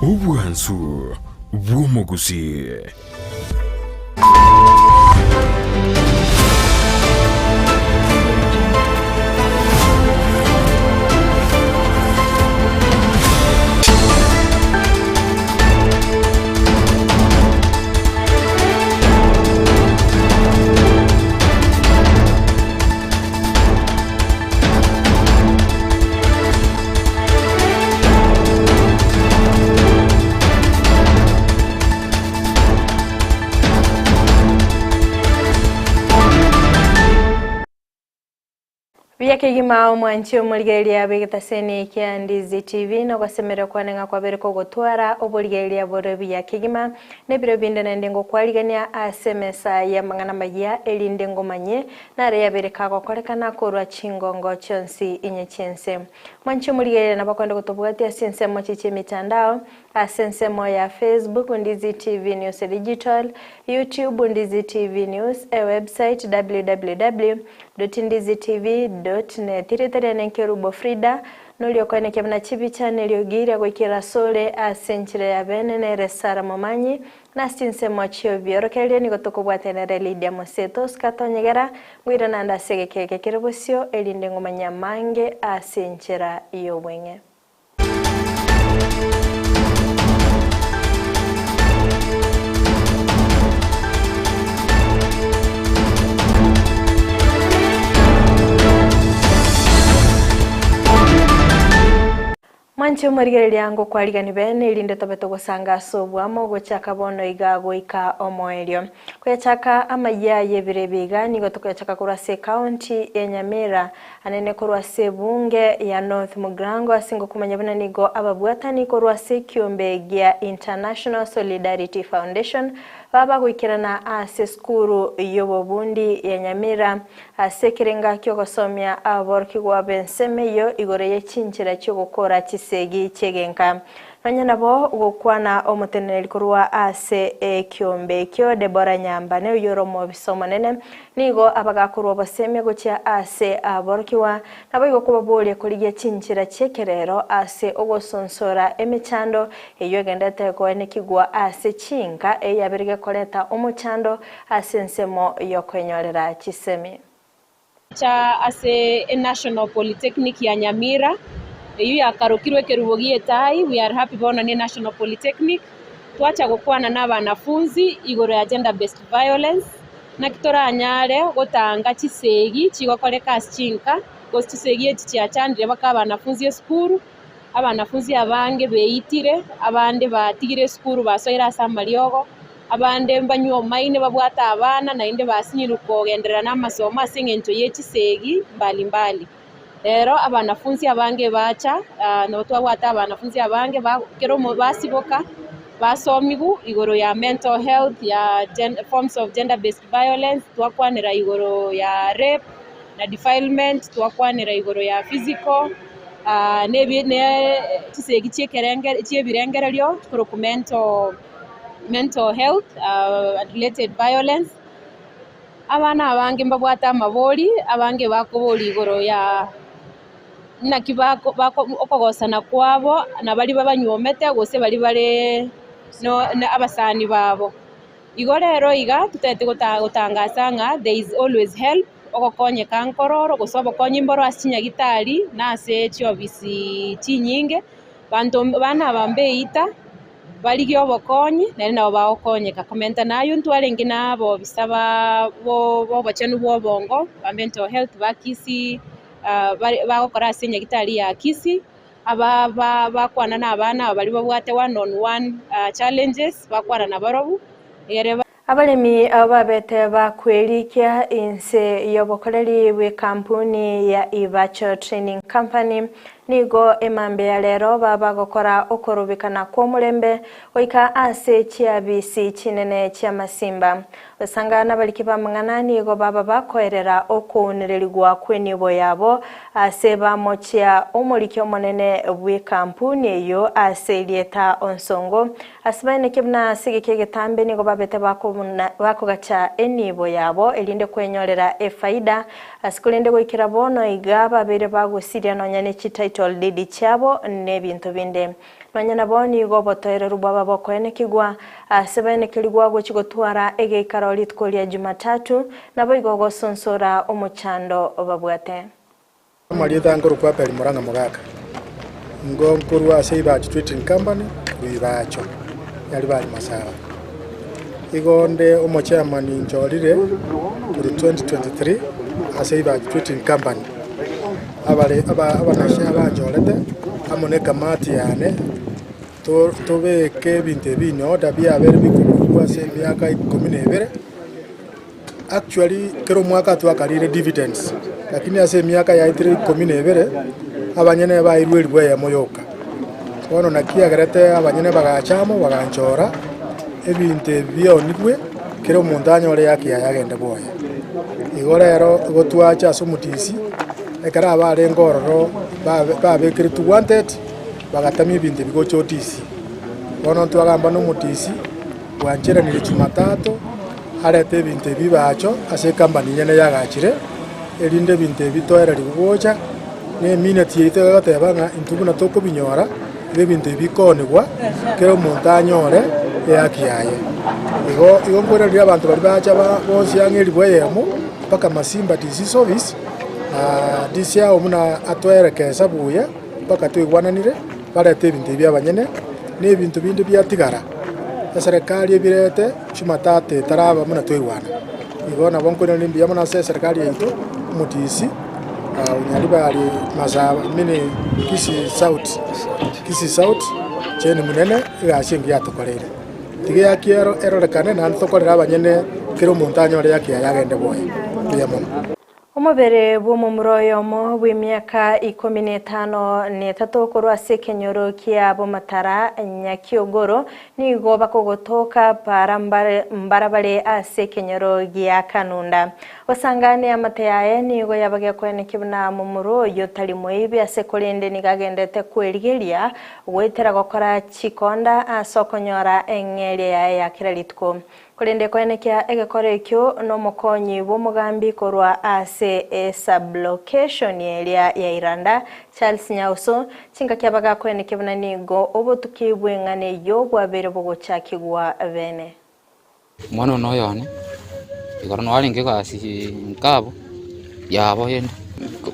Obwansu bw'omogusii. Buya kegima omwanchi omorigereria bw'egetaseni kia Ndizi TV nogosemeria kwane ng'a kwabere kogotwara oborigereria bore buya kegima nebiro binde naende ngokwarigania ase emesa y'amang'ana amayia erinde ngomanye Nare yabere kagokorekana korwa chingongo chionsi inye chi'ense. Mwanche omorigereria nabo akoenda gotobwatia ase ensemo chie chi'emitandao, ase ensemo ya Facebook, Ndizi TV News Digital, YouTube, Ndizi TV News, ewebsite, www.ndizitv.net. Erieta riane Nkerubo Frida, noria okoenekia buna chibicha neriogi riria goikera asore ase enchera ya bene nere Sarah Momanyi, Nase chinsemo chi'obiorokererio nigo tokobwatanera Lydia Mose Tosca tonyegera, ngoirana naende ase egeka eke kere bosio, erinde ngomanye amange ase enchera y'obweng'e. Mwanche omorigereria ngokwarigani bene, erinde tobe togosanga ase oboamo gochaka bono iga goika omoerio. Koyachaka amayia y'ebiro ebi iga nigo tokoyachaka korwa ase ecounty ya Nyamira, anene korwa ase ebunge ya North Mugirango ase ngokomanya buna nigo ababwatani korwa ase ekiombe gia International Solidarity Foundation baba goikerana ase esukuru y'obobundi ya Nyamira Ase ekerenga ki'ogosomia aborokigwa b'ensemo eyio igoro ye chinchera chi'ogokora chisegi chi'egenka. Nonya nabo gokwana omoteneneri korwa ase ekiombe ekio, Debora Nyambane, oyio ore omobisa omonene, nigo abagakorwa obosemia gochia ase aborokigwa, naboigo kobaboria korigia chinchera chi'ekerero ase ogosonsora emechando eyio egenderete koenekigwa ase chinka eyio yabeire gekoreta omochando Ase ensemo y'okwenyorera chisemi. Cha ase eNational Polytechnic ya Nyamira, eyio yakarokirwe ekerubo gi'etai, we are happy bono ne National Polytechnic, twacha gokwana na abanafunzi igoro ya gender based violence, naki toranyare gotanga chisegi chigokoreka ase chinka, gose chisegi echi chiachandire mpaka abanafunzi esukuru, abanafunzi abange beitire, abande batigire esukuru basoire ase amariogo. Abande mbanywe omaine babwate abana, naende basinyirwe kogenderera namasomo ase engencho ye chisegi mbali mbali. Rero abanafunsi abange bacha, nabo twabwate abanafunsi abange ba kera omo basiboka, basomigwa igoro ya mental health, ya gen forms of gender based violence, twakwanera igoro ya rape na defilement, twakwanera igoro ya physical na ebi ne chisegi chia ekerenge chia ebirengererio korokwa mental. mental health and related violence, abana abange mbabwate amabori, abange bakoboria igoro ya naki bako bako okogosana kwabo na baria babanyuomete gose baria bare no na abasani babo. Igo rero iga totagete gota gotangasa ng'a there is always help, ogokonyeka nkororo gose obokonyi mboro ase chinyagitari na ase chiofisi chinyinge, banto bana aba mbeita. Barigie obokonyi, naende nabo bagokonyeka. Komenta nayio ntwarenge na abobisa ba b'obochenu bw'obongo ba mental health ba Kisii bare bagokora ase enyagitari ya Kisii, aba ba bakwana na abana aba baria babwate one on one challenges, bakwana nabarobwo egere. Abaremi abo babete bakwerikia inse y'obokoreri bw'ekampuni ya Ibaco Training Company nigo emambia ya rero baba gokora okorobekana kw'omorembe goika ase chiabisi chinene chi'amasimba. Gosanga nabariki b'amang'ana nigo baba bakoerera okounererigwa kw'enibo yabo ase bamochia omoriki omonene bw'ekampuni eyio ase erieta Onsongo Ase baeneke buna ase egeka egetambe nigo babete bakogacha enibo yabo, erinde kwenyorera efaida, ase korende goikera bono iga babeire bagosiria nonya ne chititle deed chiabo na ebinto binde. Nonya nabo nigo obotoereru bwaba bokoenekigwa ase baenekerigwa gochia gotwara egeikaro rituko ria Jumatatu, naboigo gosonsora omochando babwate. Amarieta nkorokwa Abel Murang'a Mogaka, nigo nkorwa ase Ibacho Trading Company korwa Ibacho, Nyaribari Masaba. Igo onde omochairman nchorire korwa 2023 ase Ibacho Trading Company. Abare abanashe abanchorete amo nekamati yane tobeke ebinto ebi in order biabeire bikoburugwa ase emiaka ikomi na ebere. Actually kera omwaka twakarire dividends lakini ase emiaka yaetire ikomi na ebere abanyene bairwe elifu eyemo yoka. Bono naki yagerete abanyene bagacha amo baganchora ebinto ebi bionigwe kera omonto anyore ehaki yaye agende bwoye. Igo rero igo twacha ase omotisi ekero abarenge ororo babekeretwe wanted bagatamia ebinto ebi gocha otisi. Bono ntwagamba na omotisi bwancheranire Jumatatu arete ebinto ebi ebibacho ase ecompany enyene yagachire, erinde ebinto ebi toererigwe gocha, na emineti yaito egoteba ng'a intwe buna tokobinyora, igo ebinto ebi bikoonigwa, kera omonto anyore ehaki yaye. Igo igo nkoiraneria abanto baria bacha ba bonsi ang'e elifu eyemo, mpaka Masimba DC office, na DC ao buna atoerekesa buya, mpaka toigwananire, barete ebinto ebi abanyene, na ebinto binde biatigara, eserekari ebirete chimatata etaraba buna toigwana. Igo nabo nkoiraneria mbuya mono ase eserekari yaito, omotisi Onyaribari Masaba meaning Kisii South, Kisii South, Jane Munene, egasi engiya atokoreire. Tiga ehaki ero erorekane naende tokorere abanyene kera omonto anyore ehaki yaye agende bwoye. Mbuya mono. Omobere bw'omomura oyomo bw'emiaka ikomi na etano na etato korwa ase ekenyoro kia Bomatara, Nyakiogoro, nigo bakogotoka para mbarabare ase ekenyoro gia Kanunda. Gosangania amate yaye nigo yaba gekoenekia buna momura oyio tari moibi ase korende nigo agendete kwerigeria goetera gokora chikonda ase okonyora eng'eria yaye ya kera rituko. Korende koenekia egekoro ekio nomokonyi bw'omogambi korwa ase esublocation eria ya Iranda, Charles Nyauso, chingaki abagakoenekia buna nigo obotuki bw'eng'ana eyio bwabeire bogochakigwa bene. Omwana one oyo one, igoro noo arenge egasi nkabo, yabo ende,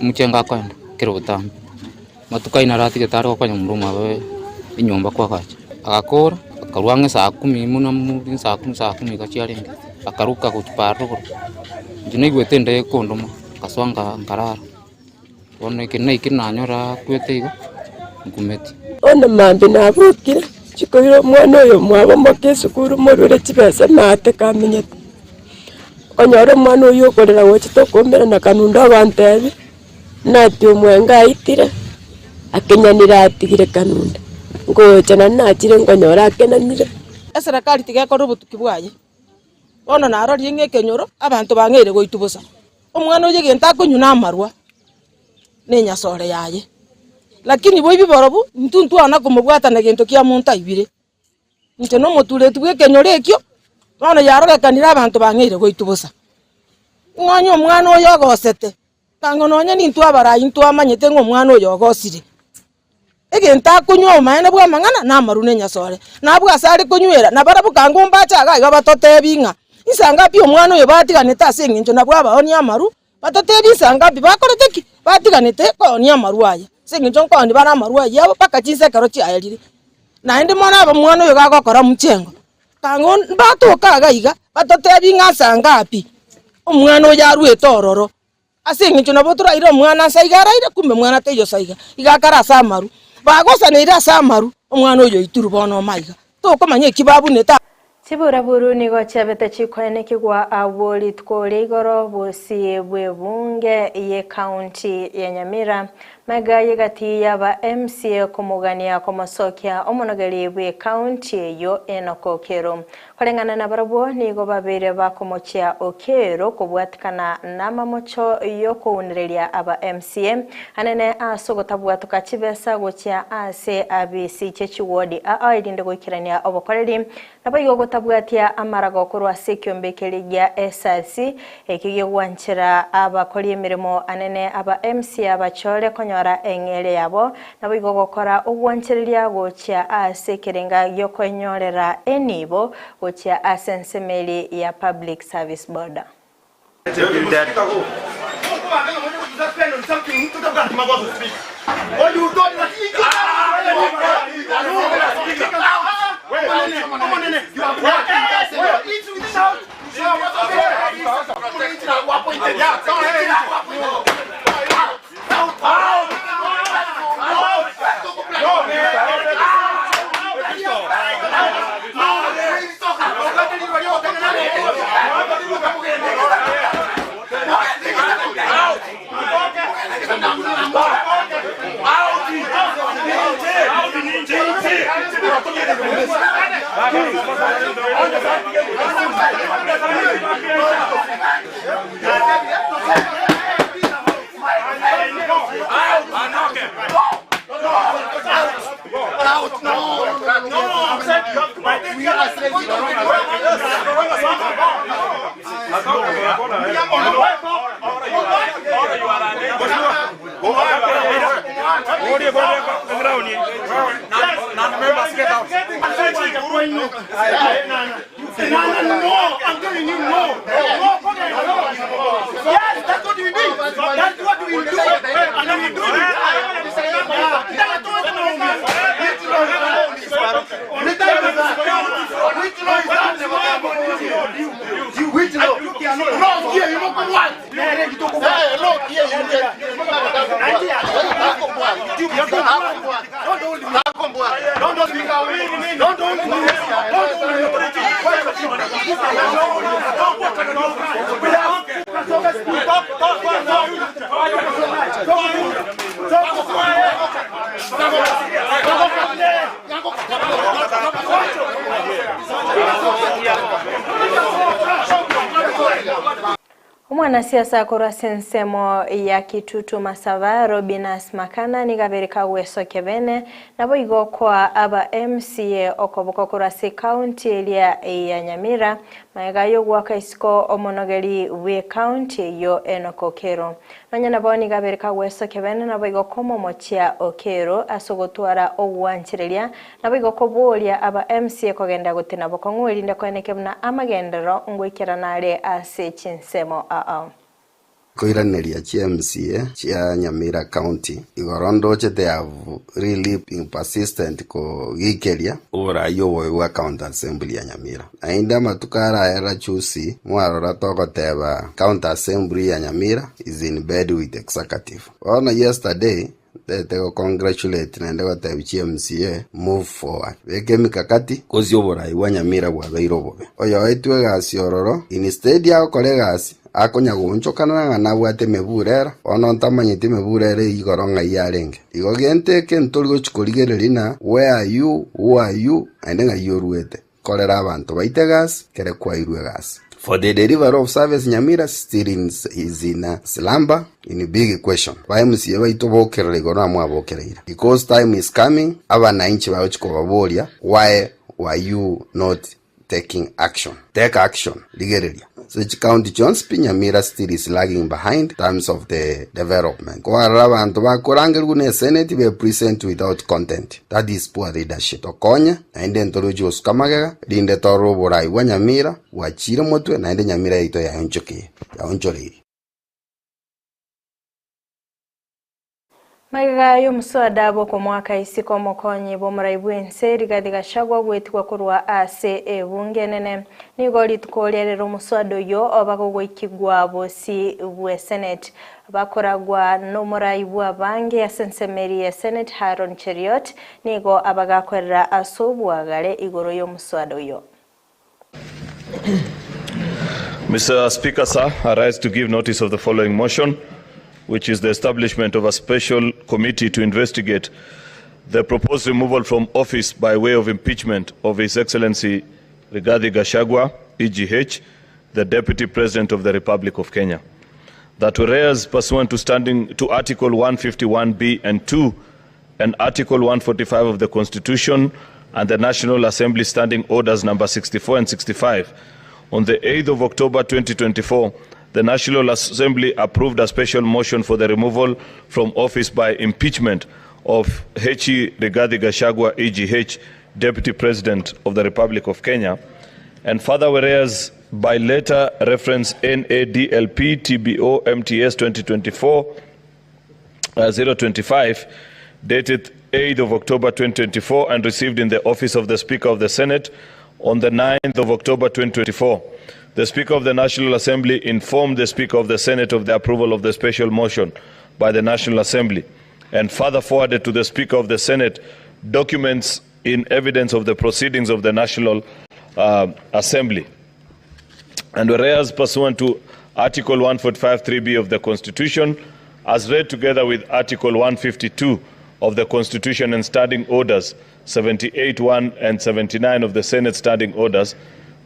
omochengo akoenda kera obotambe. Amatuko ayio naro atigete are gokonya momura omwabo enyomba koagacha. Agakora, akarwa ang'e saa kumi buna saa kumi saa kumi iga chiarenge, akaruka gochia paaro rogoro. Inche naigwete enda ekondoma, nkasoa nka nkarara. Bono ekero naikire nanyora akwete igo, nkumeti. Bono mambia nabokire, chikoira omwana oyo omwabo moke esukuru morwere chibesa maate kamenyete. Okonyora omwana oywo okorera gocha tokomerana kanunda ogontebia. Nati omwenga aitire, akenyanire atigire kanunda, ngocha naende nachire nkonyora akenanire. Eserekari tiga ekore obotuki bwaye. Bono narorire ng'a ekenyoro abanto bang'eire goitwa bosa. Omwana oyo egento akonywa namarwa, na enyasore yaye. Lakini boibi borobwo, intwe ntwana komobwata na gento kia monto aibire. Inche nomotureti bw'ekenyoro ekio, bono yarorekanire abanto bang'eire goitwa bosa. Ng'a onye omwana oyo ogosete, Tang'o nonya nintwe abarai ntwamanyete ng'a omwana oyo ogosire. Egento akonywa obomaene bw'amang'ana namaru na enyasore, na abwo ase are konywera, na barabwo kang'u mbache iga iga batotebi ng'a insa ngapi omwana oyo batiganete ase eng'encho nabwo abaonia amaru, batotebi insa ngapi bakorete ki? Batiganete koonia amaru aya, ase eng'encho nkooni bare amaru ayio abo mpaka chinsa ekero chiaerire. Naende mono abe omwana oyo gagokora mchengo. Kang'o mbatoka iga iga, batotebi ng'a nsa ngapi omwana oyo aruete ororo, ase eng'encho nabo toraire omwana nsa iga araire, kumbe mwana taiyo nsa iga, iga akare ase amaru. Bagosaneire ase amaru, omwana oyo oitirwe bono omaiga, tokomanya eki babunete. Chiburaburu nigo chiabete chikoenekigwa agwo rituko ria igoro bosio bw'ebunge y'ecounty ya Nyamira. Magega y'egati y'aba MCA komogania komosokia omonogeri bw'ecounty eyio Enock Okello. Koreng'ana nabarabwo nigo babeire bakomochia Okello kobwatikana namamocho y'okounereria aba MCA anene ase ogotabwatoka chibesa gochia ase abisi chie chiwodi aa erinde goikerania obokoreri Naboigo gotabwatia amarago korwa ase ekiombe keria gia SRC, ekio gegwanchera abakori emeremo anene aba MCA bachore konyora. konyora eng'eria yabo, naboigo gokora ogwanchereria gochia ase ekerenga gi'okoenyorera enibo gochia ase ensemo eria ya Public Service Board. Omwanasiasa korwa ase ensemo ya Kitutu Masaba, Robinus Makana nigo abere kagwesokia bene, naboigo koa aba MCA okoboko korwa ase ekaunti eria ya Nyamira, magega y'ogoaka isiko omonogeri bw'ekaunti eyio Enock Okello. Nonya nabo nigo abere kagwesokia bene naboigo komomochia Okello ase ogotwara ogwanchereria, naboigo koboria aba MCA kogenda gotena bokong'u erinde koeneke buna amagenderero ngoikerana are ase chinsemo ao. Koiraneria chi MCA chia Nyamira County igoro ndoche they have really been persistent kogikeria oborai obobe bwa County Assembly ya Nyamira. Naende amatuko araera chusi mwarora togoteba County Assembly ya Nyamira is in bed with executive. Bono yesterday Ntete go congratulate naende gotebi chi MCA move forward. Beka emikakati gose oborai bwa Nyamira bwabeire obobe. Oyoetwe egasi ororo instead agokora egasi akonya goonchokana ng'a nabwate emeburera bono ntamanyeti emeburera eyio igoro ng'ai yarenge. Igo gento eke ntori gochi korigereria ng'a where are you, who are you naende ng'ai oruete. Korera abanto baito egasi kere kwairwe egasi. For the delivery of service Nyamira still in is in a slumber in big question. Ba MCA baito bokerera igoro na mwabokereire. Because time is coming abanainchi bagochi kobaboria why were you not taking action. Take action rigereria. Ase chicounty chionsi pi Nyamira still is lagging behind terms of the development. Kwarora abanto bakorangerigwa ne senate be present without content. That is poor leadership. Tokonye naende ntorochi gosuka magega rinde torore oborai bwa Nyamira bwachire motwe naende Nyamira yaito yaonchokeire yaonchoreirie. Magega y'omoswada bw'okomoaka isiko omokonyi bw'omorai bw'ense Rigathi Gachagua goetigwa korwa ase ebunge enene. Nigo rituko riarero omoswada oyio oba gogoikigwa bosi bwe Senate. Bakoragwa n'omorai bw'abange ase ensemo eria ya Senate Haron Cheruiyot nigo abagakorera ase obwagare igoro y'omoswada oyio. Mr. Speaker, sir, I rise to give notice of the following motion, which is the establishment of a special committee to investigate the proposed removal from office by way of impeachment of His Excellency Rigathi Gachagua, EGH, the Deputy President of the Republic of Kenya. That whereas pursuant to standing to Article 151B and 2 and Article 145 of the Constitution and the National Assembly Standing Orders number 64 and 65, on the 8th of October 2024, the National Assembly approved a special motion for the removal from office by impeachment of H.E. Rigathi Gachagua, EGH, Deputy President of the Republic of Kenya. And further, whereas by letter reference NADLP TBO MTS 2024 025, dated 8th of October 2024 and received in the office of the Speaker of the Senate on the 9th of October 2024. The Speaker of the National Assembly informed the Speaker of the Senate of the approval of the special motion by the National Assembly and further forwarded to the Speaker of the Senate documents in evidence of the proceedings of the National Assembly. And whereas pursuant to Article 145.3b of the Constitution, as read together with Article 152 of the Constitution and Standing Orders 78.1 and 79 of the Senate Standing Orders,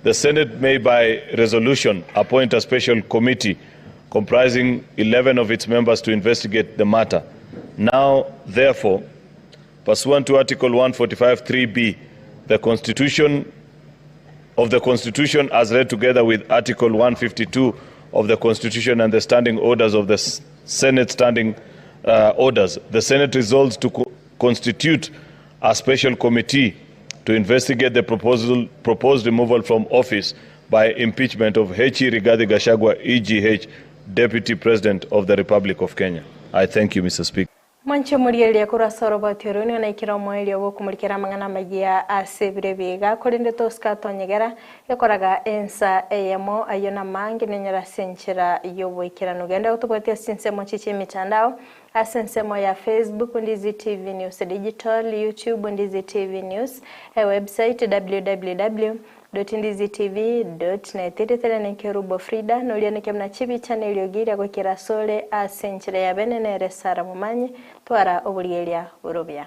the Senate may by resolution appoint a special committee comprising 11 of its members to investigate the matter. Now, therefore, pursuant to Article 145.3b, the Constitution of the Constitution as read together with Article 152 of the Constitution and the Standing Orders of the Senate Standing Orders, the Senate resolves to constitute a special committee to investigate the proposed removal from office by impeachment of H.E. Rigathi Gachagua, EGH, Deputy President of the Republic of Kenya. I thank you, Mr. Speaker. Mwanche morigereria korwa ase oroboti oro nigo naikire omoerio bw'okomorikera amang'ana amayia ase ebiro ebiga korende tosika tonyegera ekoraga ensa eyemo ayio namange nenyora ase enchera y'oboikeranu. Genda gotobwatia ase chinsemo chi chi'emitandao ase ensemo ya Facebook Ndizi TV News Digital, YouTube Ndizi TV News, ewebsite www dot ndizi tv dot net. Ritere nekerubo Frida noria neke buna chibicha na eriogi riria goikera asore ase enchera ya bene nere Sarah Momanyi twara oborieria borobia.